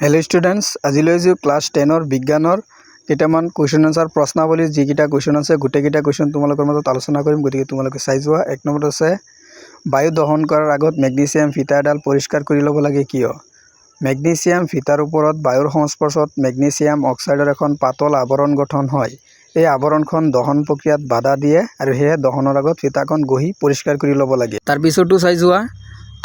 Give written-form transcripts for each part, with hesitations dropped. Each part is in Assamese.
হেল্ল' ষ্টুডেণ্টছ, আজিলৈ যি ক্লাছ 10ৰ বিজ্ঞানৰ কেইটামান কুৱেশ্যন এনচাৰ, প্ৰশ্নাৱলীৰ যিকেইটা কুৱেশ্যন আছে, গোটেইকেইটা কুৱেশ্যন তোমালোকৰ মাজত আলোচনা কৰিম। গতিকে তোমালোকে চাই যোৱা। এক নম্বৰত আছে, বায়ু দহন কৰাৰ আগত মেগনেছিয়াম ফিতা এডাল পৰিষ্কাৰ কৰি ল'ব লাগে কিয়? মেগনেছিয়াম ফিতাৰ ওপৰত বায়ুৰ সংস্পৰ্শত মেগনেছিয়াম অক্সাইডৰ এখন পাতল আৱৰণ গঠন হয়। এই আৱৰণখন দহন প্ৰক্ৰিয়াত বাধা দিয়ে আৰু সেয়ে দহনৰ আগত ফিতাখন ঘঁহি পৰিষ্কাৰ কৰি ল'ব লাগে। তাৰপিছতো চাই যোৱা,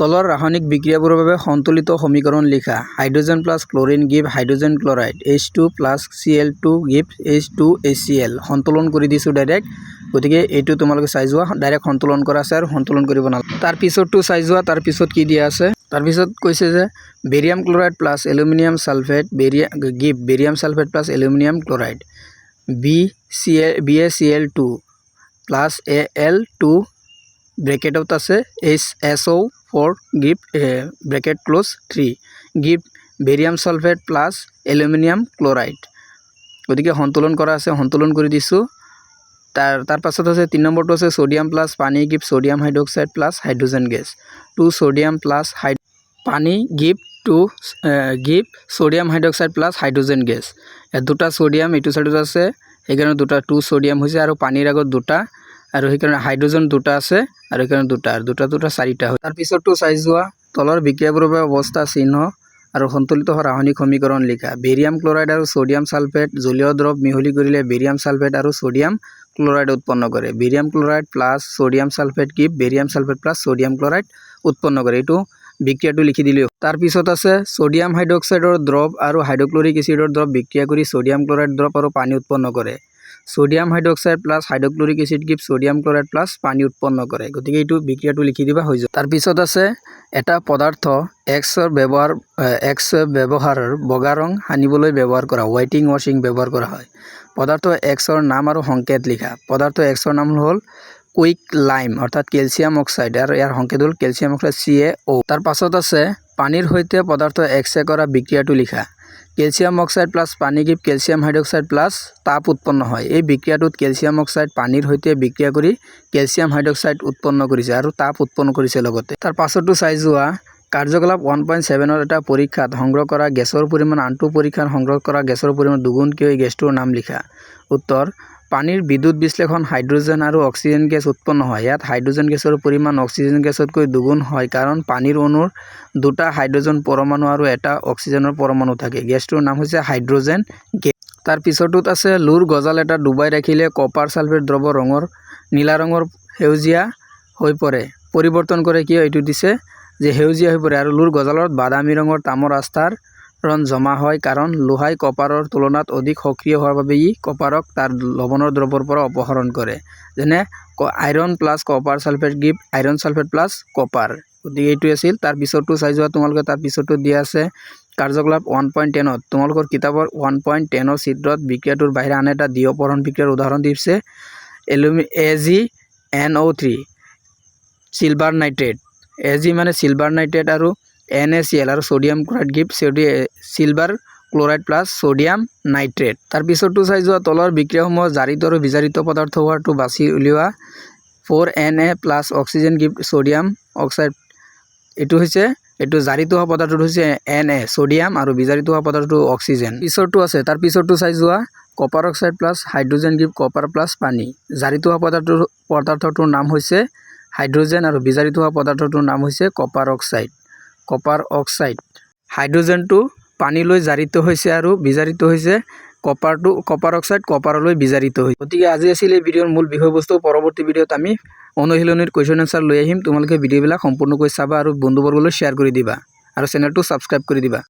তলৰ ৰাসায়নিক বিক্ৰিয়াবোৰৰ বাবে সন্তুলিত সমীকৰণ লিখা। Hydrogen plus chlorine give hydrogen chloride, H2 plus Cl2 give H2HCl। সন্তুলন কৰি দিছোঁ ডাইৰেক্ট। গতিকে এইটো তোমালোকে চাই যোৱা, ডাইৰেক্ট সন্তুলন কৰা আছে আৰু সন্তুলন কৰিব নালাগে। তাৰপিছতটো চাই যোৱা, তাৰপিছত কি দিয়া আছে? তাৰপিছত কৈছে যে barium chloride plus aluminium sulphate give barium sulphate plus aluminium chloride, B A Cl2 plus Al2 ব্ৰেকেটত আছে HSO4 give bracket close 3 give barium sulphate plus aluminium chloride। গতিকে সন্তুলন কৰা আছে, সন্তুলন কৰি দিছোঁ। তাৰ পাছত আছে, তিনি নম্বৰটো আছে, ছ'ডিয়াম প্লাছ পানী give sodium hydroxide plus hydrogen gas, 2 sodium plus পানী give sodium hydroxide plus hydrogen gas। ইয়াত দুটা ছ'ডিয়াম এইটো চাইডত আছে, সেইকাৰণে দুটা টু ছ'ডিয়াম হৈছে আৰু পানীৰ আগত দুটা আৰু সেইকাৰণে হাইড্ৰজেন দুটা আছে আৰু সেইকাৰণে দুটা আৰু দুটা দুটা চাৰিটা হয়। তাৰপিছতটো চাই যোৱা, তলৰ বিক্ৰিয়াবোৰৰ বাবে অৱস্থা চিহ্ন আৰু সন্তুলিত হোৱা ৰাসায়নিক সমীকৰণ লিখা। বেৰিয়াম ক্লৰাইড আৰু ছ'ডিয়াম ছালফেট জলীয় দ্ৰৱ মিহলি কৰিলে বেৰিয়াম ছালফেট আৰু ছ'ডিয়াম ক্লৰাইড উৎপন্ন কৰে। Barium chloride plus sodium sulphate give barium sulphate plus sodium chloride উৎপন্ন কৰে। এইটো বিক্ৰিয়াটো লিখি দিলেও। তাৰপিছত আছে, ছ'ডিয়াম হাইড্ৰক্সাইডৰ দ্ৰৱ আৰু হাইড্ৰক্লৰিক এচিডৰ দ্ৰৱ বিক্ৰিয়া কৰি ছ'ডিয়াম ক্লৰাইড দ্ৰৱ আৰু পানী উৎপন্ন কৰে। Sodium hydroxide plus hydrochloric acid give sodium chloride plus পানী উৎপন্ন কৰে। গতিকে এইটো বিক্ৰিয়াটো লিখি দিবা, হৈ যাব। তাৰপিছত আছে, এটা পদাৰ্থ এক্সৰ ব্যৱহাৰৰ বগা ৰং সানিবলৈ ব্যৱহাৰ কৰা, হোৱাইটিং ৱাশ্বিং ব্যৱহাৰ কৰা হয়। পদাৰ্থ এক্সৰ নাম আৰু সংকেত লিখা। পদাৰ্থ এক্সৰ নাম হ'ল কুইক লাইম, অৰ্থাৎ কেলছিয়াম অক্সাইড আৰু ইয়াৰ সংকেত হ'ল কেলছিয়াম অক্সাইড, CaO। তাৰ পাছত আছে, পানীৰ সৈতে পদাৰ্থ এক্সে কৰা বিক্ৰিয়াটো লিখা। কেলছিয়াম অক্সাইড প্লাছ পানী গিভ কেলছিয়াম হাইড্ৰক্সাইড প্লাছ তাপ উৎপন্ন হয়। এই বিক্ৰিয়াটোত কেলছিয়াম অক্সাইড পানীৰ সৈতে বিক্ৰিয়া কৰি কেলছিয়াম হাইড্ৰক্সাইড উৎপন্ন কৰিছে আৰু তাপ উৎপন্ন কৰিছে লগতে। তাৰ পাছতো চাই যোৱা, কাৰ্যকলাপ 1.7ৰ এটা পৰীক্ষাত সংগ্ৰহ কৰা গেছৰ পৰিমাণ আনটো পৰীক্ষাত সংগ্ৰহ কৰা গেছৰ পৰিমাণ দুগুণ কিয়? এই গেছটোৰ নাম লিখা। উত্তৰ, পানীৰ বিদ্যুৎ বিশ্লেষণ হাইড্ৰজেন আৰু অক্সিজেন গেছ উৎপন্ন হয়। ইয়াত হাইড্ৰজেন গেছৰ পৰিমাণ অক্সিজেন গেছতকৈ দুগুণ হয়, কাৰণ পানীৰ অণুৰ দুটা হাইড্ৰজেন পৰমাণু আৰু এটা অক্সিজেনৰ পৰমাণু থাকে। গেছটোৰ নাম হৈছে হাইড্ৰজেন গেছ। তাৰ পিছৰটোত আছে, লোৰ গজাল এটা ডুবাই ৰাখিলে কপাৰ ছালফেট দ্ৰৱ ৰঙৰ নীলা ৰঙৰ সেউজীয়া হৈ পৰে, পৰিৱৰ্তন কৰে কিয়? এইটো দিছে যে সেউজীয়া হৈ পৰে আৰু লোৰ গজালত বাদামী ৰঙৰ তামৰ আস্তাৰণ জমা হয়, কাৰণ লোহাই কপাৰৰ তুলনাত অধিক সক্ৰিয় হোৱাৰ বাবে ই কপাৰক তাৰ লৱণৰ দ্ৰৱৰ পৰা অপসাৰণ কৰে। যেনে iron plus copper sulphate give iron sulphate plus copper। গতিকে এইটো আছিল। তাৰ পিছৰটো চাই যোৱা তোমালোকে। তাৰ পিছৰটো দিয়া আছে, কাৰ্যকলাপ 1.10ত তোমালোকৰ কিতাপৰ 1.10ৰ চিত্ৰত বিক্ৰিয়াটোৰ বাহিৰে আন এটা দ্বি অপসাৰণ বিক্ৰিয়াৰ উদাহৰণ দিছে। AgNO3, silver nitrate, Ag মানে চিলভাৰ নাইট্ৰেট আৰু NaCl আৰু sodium chloride give silver chloride plus sodium nitrate। তাৰপিছৰটো চাই যোৱা, তলৰ বিক্ৰিয়াসমূহ জাৰিত আৰু বিজাৰিত পদাৰ্থ হোৱাটো বাছি উলিওৱা। 4 Na plus oxygen give sodium oxide। এইটো হৈছে, এইটো জাৰিত হোৱা পদাৰ্থটো হৈছে এন এ, ছ'ডিয়াম আৰু বিজাৰিত হোৱা পদাৰ্থটো অক্সিজেন। পিছৰটো আছে, তাৰ পিছৰটো চাই যোৱা, copper oxide plus hydrogen give copper plus পানী। জাৰিত হোৱা পদাৰ্থটোৰ নাম হৈছে হাইড্ৰজেন আৰু বিজাৰিত হোৱা পদাৰ্থটোৰ নাম হৈছে কপাৰ অক্সাইড। কপাৰ অক্সাইড, হাইড্ৰজেনটো পানীলৈ জাৰিত হৈছে আৰু বিজাৰিত হৈছে কপাৰটো, কপাৰ অক্সাইড কপাৰলৈ বিজাৰিত হৈছে। গতিকে আজি আছিল এই ভিডিঅ'ৰ মূল বিষয়বস্তু। পৰৱৰ্তী ভিডিঅ'ত আমি অনুশীলনীৰ কুৱেশ্যন এনচাৰ লৈ আহিম। তোমালোকে ভিডিঅ'বিলাক সম্পূৰ্ণকৈ চাবা আৰু বন্ধুবৰ্গলৈ শ্বেয়াৰ কৰি দিবা আৰু চেনেলটো ছাবস্ক্ৰাইব কৰি দিবা।